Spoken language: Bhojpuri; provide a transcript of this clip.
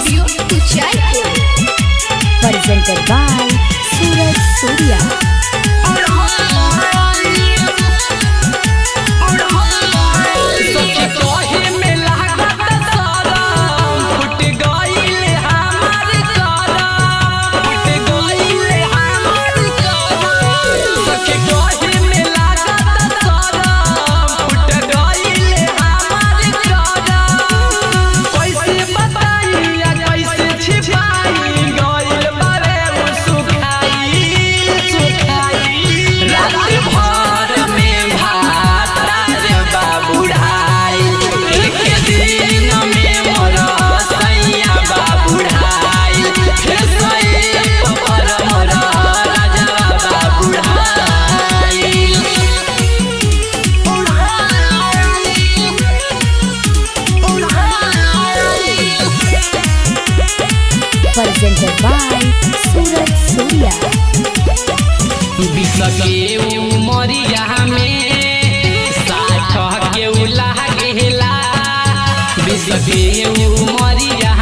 Studio Kuchaipur. Presented by Suraj Surya. सखी कहे में लागत शरम, फुट गइल हमार करम, फुट गइल हमार करम। सखी कहे में लागत शरम, फुट गइल हमार करम। कैसे बताई आ कैसे छिपाई, गइल बारे उ सुखाई, सुखाई। रात भर में भात रे बाबूढ़ाई, एक दिन में मोर सैया बाबूढ़ाई, हे सैया पर मोर राजा बाबूढ़ाई। Presented by Suraj Surya. 20 के उमरिया में 60 के उला गेला, 20 के उमरिया